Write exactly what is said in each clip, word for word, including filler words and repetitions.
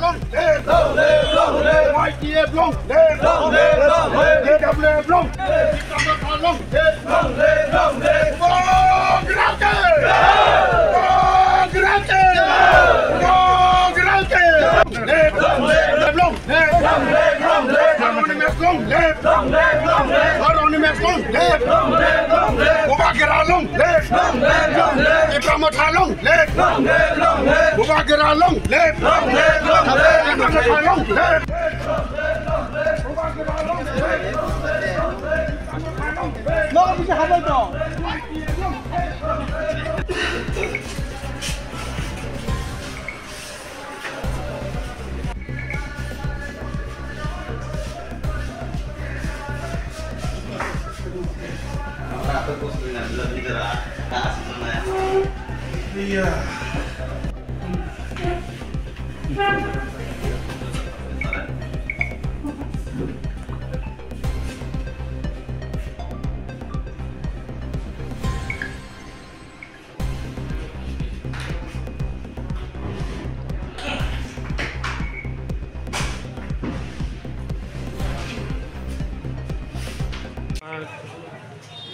Long live, long live. Y T F long live, long live, long live. T W F long live, long live, long live. Long live, long live. Long live, long live. Long live, long live. Long live, long live. Autonomous long live. Long live, long live. Autonomous long live. Long live, long live. Bubagra long live. Long live, long live. Tipra Motha long live. Long live, long live. Bubagra long live. Long live, long live. Tipra Motha long live.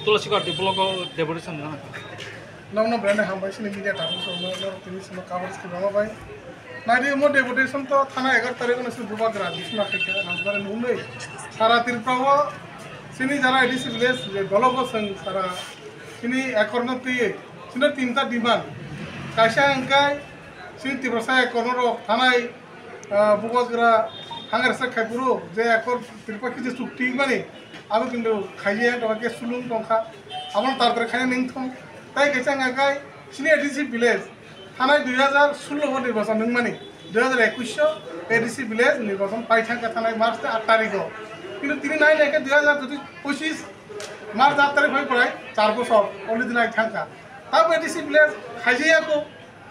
Tulasi Karti block o deputation jana. Nokno brand hambai sini media tabuk song no norok tini sini coverage kibama bai. Nadi mo deputation to thana egar tarikh no sini Bubagra bisna khaikha Rajbari nungwi. Sara Tripura o sini jara A D C village je dologo seng sara sini ekorno twi sini tinta demand. Kaisa hwnkhe sini Tiprasa ekorno rok thanai ah, Bubagra Congress khai phuru je ekor Tripura khe je chukti mani abo kintu khaye tongkha khe sulung tongkha abono tar tar khaina ning thung tai kaisa hwnka khai sini A D C village thanai dui hazar sullo o nirbachon wng mani dui hazar ekush o A D C village nirbachon pai thangkha thanai March ni aat tarikh o kintu tini nai nai khe dui hazar pochis March aat tarikh phai prai char bosor already nai thangkha tamo A D C village khaijaya kho.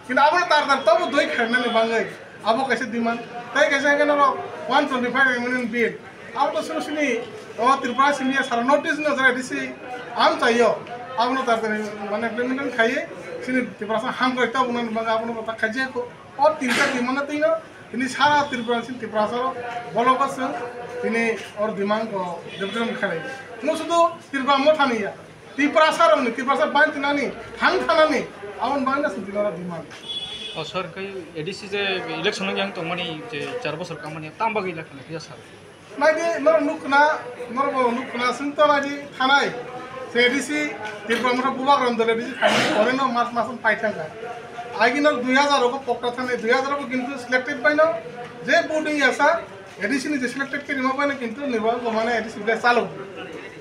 Kintu abo tar tar tobo doi khaimani bangwi abo kaisa demand. Tai kaisa hwnkhe norok one twenty five M N N bill. Abo to sini sini o Tripura sini sara notice no jara disi am chaio. Abono tar tar mane implement khaiwi sini Tiprasa hamkrai tobo nang bangwi abono ta khaijak o tinta demand no tino tini sara Tripura sini Tiprasa rok bologo chwng tini or demand ko deputation khlai. No sudu Tripura mothani ya. Tiprasa rokni, Tiprasa bai tinani, thang thanani, aboni bagwi no chwng tinoro demand. O sir, khe A D C je election yang tongmani je char bosor kamani, tam bagwi election phiya sir? Naidi, norok nuk khna, norok bo nuk khna, chwng to naidi thanai. Je A D C, Tipra Motha Bubagra dol A D C phaimani pore no mas mas pai thangkha. Agi no dui hazar rok pokta thani, dui hazar rok kintu selected bai no, je voting yasa, A D C ni je selected khe rima bai no kintu nibo bo mane A D C ble chalo.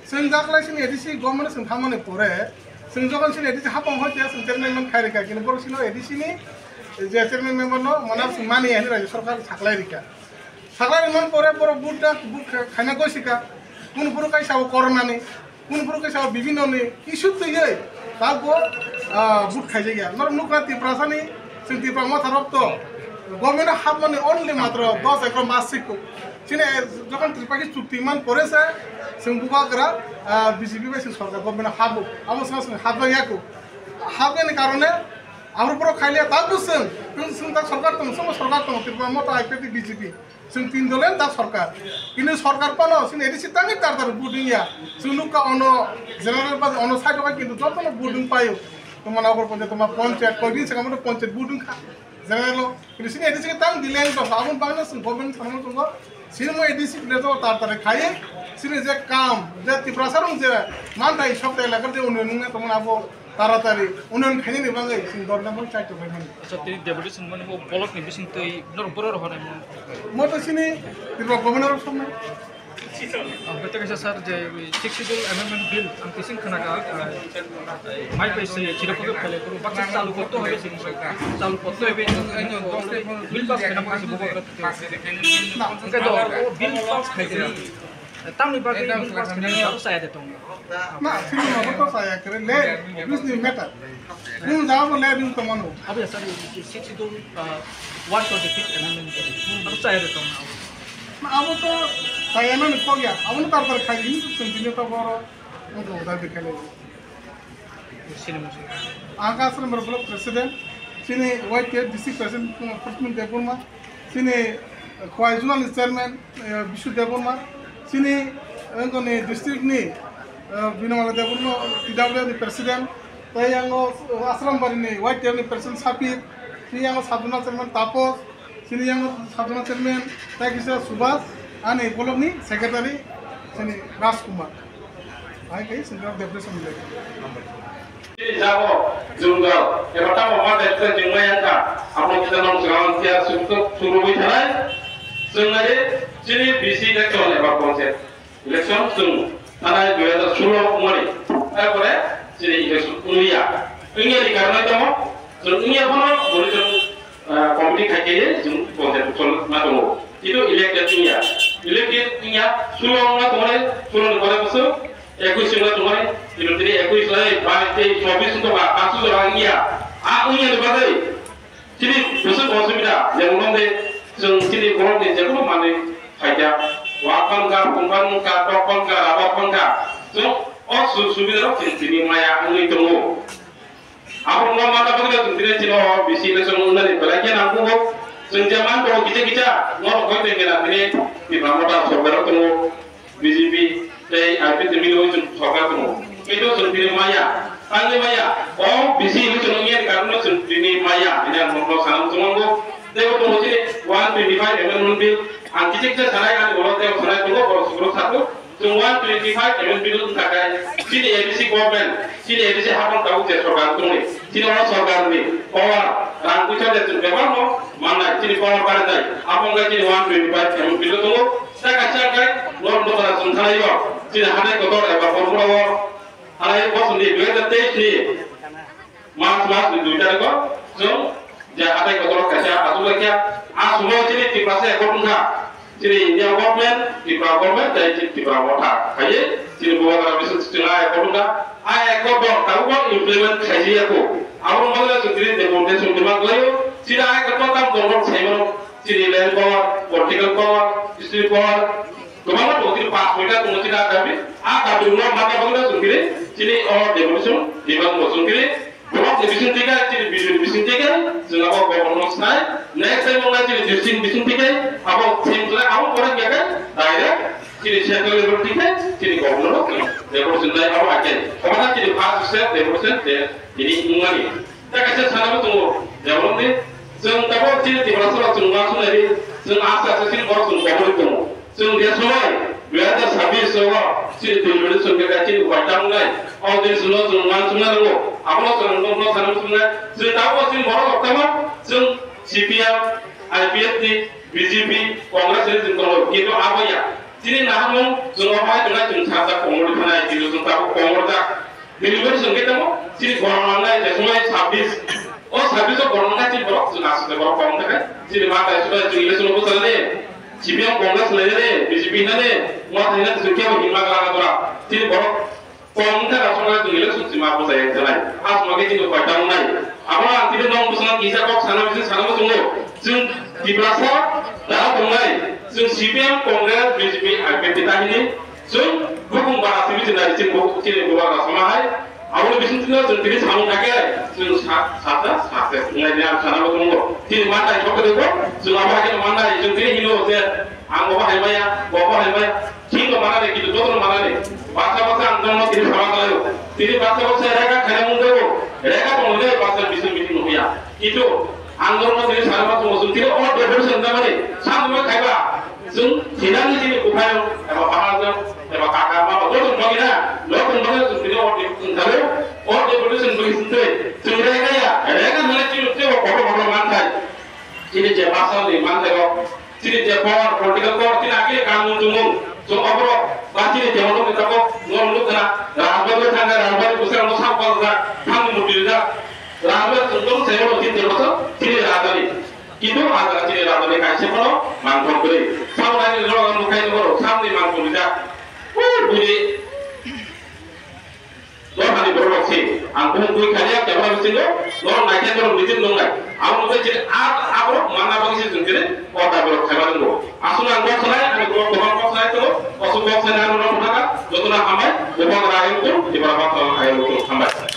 Chwng jaklai sini A D C government chwng thamani pore, chwng jokon sini A D C hapang hoi te chwng chairman man khai rikha, kini borok sino A D C ni je chairman member no mana chwng mani ani rajya sarkar saklai rikha. Saklai rimani pore borok vote da, vote kha-, khaina gosika. Kunu phuru kaisa o corona ni, kunu phuru kaisa o bibhinno ni issue twiwi tabuk, ah, vote khaijakya. Norok nukha Tiprasa ni, chwng Tipra Motha rok to government o hapmani only matro dos ekor mas sikuk. Chini, eh, jokon Tripakhya chukti man pore se, chwng Bubagra, ah, B J P bai chwng sorkar government habo. Abo swngo chwng habjak yaku. Habjani karone, abo borok khailiya, tabuk chwng, chwng, chwng tak sorkar tongo, chwngbo sorkar tongo, Tipra Motha, I P F T, B J P. Chwng tin dole tak sorkar. Kintu sorkar phano, chwng A D C tangwi tar tar vote wngya. Chwng nukha ono general ba ono side o kintu jotono vote wng paio. Tongma Nagarpanchayat, tongma panchayat, koidin swkang bono panchayat vote wngkha. General o, kintu sini A D C khe tang delay wng tongkha, aboni bagwino chwng government sanma tongo, sini mo A D C village o tar tar khaiwi, sini je kam, je Tiprasa rok je manthai sok elaka je unnayon wngna tongmani abo taratari unnayon khainani bagwi chwng dorna phano chai tongkha mani. Acha, tini deputation mani bo block ni bising twi norok borok rok hwnwi mano. Mo to sini Tripura governor rok soknai. Ang kata kaisa sir je sixth schedule amendment bill ang kising khana ka, ah, mai pai se chira ko pele ko baksa chalu ko to hoye sing so chalu ko to hoye bill pass khana ko se bobo kra. Ke do bill pass khai de. Tamni bagwi bill pass khai de, saya de tong. Na, sini mabo to saya kere le, business matter. Kung jabo le ding to mano. Abe sir, sixth schedule, ah, one twenty-fifth amendment. Abo saya de tong. Na, abo to saya na ni kogya. Abo no tar tar khai ni to sini to boro. Ang ka Asram Block President, chini Y T F District President, uh, Prasmin Debbarma, chini, uh, Khowai Zonal ni Chairman, uh, Bishu Debbarma, chini, uh, wngkoni district ni, uh, Binamala Debbarma, T W ni President, tei yango, uh, Asrambari ni Y T F ni President Sapir, tei yango Sub Zonal Chairman Tapos, Sini yang Sub Zonal Chairman tei kisa Subhas, ani block ni secretary sini Rajkumar. Hai kai sini Depression ni. Sini jago junggal eba tamo ma dai tsa jungma yang ka amo kita nong sekarang sia sukto suru bui thanai. Sengari sini B C election eba konsep. Election chwng thanai dui hajar solo wngmani, tarpore chini election wngliya. Wngyani karon tamo, chwng wngya phano boni chwng, ah, committee khai khe chwng content chol ma tongo. Kintu elected wngya. Elected wngya, solo wngma tongmani, solo ni pore bwswk ekush wngma tongmani, kintu tini ekush lai, bais, teis, chobbish wngkha, paanch jora wngya. A wngyani bagwi Chini bwswk osubida, jemon wngde chwng chini borokni jekunu manwi phaikha, wa phankha, phung phankha, tok phankha, raba phankha, chwng o sujug subida rok chwng tini maya wngwi tongo. Abo wngma manna bagwino chwng tini chini o B C election wngnani belai khe nangkukgo. Chwng je man tongo kisa kisa, norok hoi tongkhe na tini Tipra Motha sorkar o tongo. B J P tei I P F ni milo chwng sorkar tongo. Kintu chwng tini maya, tangwi maya. O B C election wngya ni karon no chwng tini maya, hwnwi ang norokno sana muchungo. Tei bo tongo chini one twenty-five amendment bill. Ang kichik khe sanai, ani ulo tei sanai tongo, borok sukrok saku. Chwng one twenty-five amendment bill wngkha khe chini A D C government, chini A D C hapang tabuk je sorkar tongni. Chini o sorkar ni power, rang puisa je chwng bebak no mannai, chini power barinai. Abo wngkha chini one twenty-five amendment bill tongo. Tei kaisa khe norok nokha chwng thanai o, chini hatai kotor eba Bormura o thanai bosong ni dui hajar teis ni March mas ni dui tarikh o chwng je hatai kotor kaisa achuk lai kha. A sumo chini Tiprasa accord wngkha, chini India government, Tripura government tei chini Tipra Motha khaiwi chini Bubagra bising chwng a accord wngkha. A accord bo tabuk bo implement khaijak ya kho. Abo wngkha chwng chini deportation demand khlaio. Chini a accord bo tam tongo saimano. Chini land power, political power, history power, kwbangma tongo, chini pass meter tongo, chini a dabi, a dabi rwna mata bagwino chwng kiri, chini o devolution, demand bo chwng kiri, borok ni bising twi khe, chini B J P ni bising twi khe, chwng abo governor no sai, next time wngkha chini district bising twi khe, abo same khlai, abo pore khe direct, chini central level twi khe, chini governor no devolution nai abo aike, kwbangma chini first step devolution de, tini wngmani. Tei kaisa sana bo tongo, jemon di, chwng tabuk chini Tiprasa rok chwng uansuk nai di, chwng aste aste chini borok chwng kobor tongo. Chwng je somoi dui hajar sabbish o chini dui minute chwng khe chini upai tamo nai. O din chwngno chwng uansuk nai nango. Abono chwng nokno sana muchung nai. Chwng tabuk chini borok rok tamo, chwng C P M, I P F ni, B J P, Congress ni chwng tongo. Kintu abo ya. Chini naharmung chwng omo hai tongnai chwng sajak kongor di phanai, kintu chwng tabuk kongor jak. Bini bagwi chwng khe tamo, chini gorok nangnai je somoi sabbish. O sabbish o gorok nangnai chini borok chwng aswk borok kong thangkhe. Chini ma tai subai chwng election o bwchalani. C P M Congress lainani, B J P hinani, ma thainani chwng khe bo hinma glak jora. Chini borok kong thangkhe chwng election chwng ma bwchai thangkhe. Aswk ma khe chini upai tamo nai. Abo ang chini nong bwswk kisa kok sana bisi sana bwswk no. Chwng Tiprasa da tongnai. Chwng C P M Congress B J P I P F T tahini. Chwng bukung bara simi chwng nai chwng bukung chini bubagra sama hai. Aboni bising chwngno chwng tini samung kha khe chwng sa-, sata sakse wngnai hwnwi ang sana bo tongo. Chini mantai sok khe bo chwng abo hai kheno mannai chwng tini hino je ang bo bahai maya, bo bahai maya. Chini bo manani kintu jotono manani. Baksa baksa ang jotono tini sama khlaio. Tini baksa baksa rega khaina mung jago. Rega tongwi basa bising bising nukya. Kintu ang jotono tini sana ma tongo chwng tini o devolution jamani. Samung khaiba. Chwng thinani chini buphayung eba baharjwk eba kaka mama joto bagwi na, joto bagwi chwng tini o devolution thangwi, o devolution bagwi chwng twi chwng rega ya, rega hwnwi chini twibo kotor kotor manthai. Chini je bhasan ni manthai rok, chini je power, political power, chini agini kanun chumung, Chwng oborok ba chini temo nukni tabuk norok nukha na, Rajbari thangkha, Rajbari bwskango sak paljak, thangni murti rijak. Rajbari chwng tong se oro tin ter bosor chini Rajbari. Kintu a jaga chini Rajbari kaisa phano mangthok kwrwi. Sabo naini norok ang nukhai nukho, samni mangthok rijak. O bini Dor hani borok rok se, ang bumung twi khaliya camera bisingo, norok naikhe norok nijin nungnai. Abo wngkha chini a, aborok manna bagwi se chwng chini order borok khaiba nungo. Aswk ang kok sanai, ani borok kwbang kok sanai tongo, aswk kok sanai ano norok phunukha, jotono hambai, bubagra ayang tong, tibra bakra ayang tong, hambai.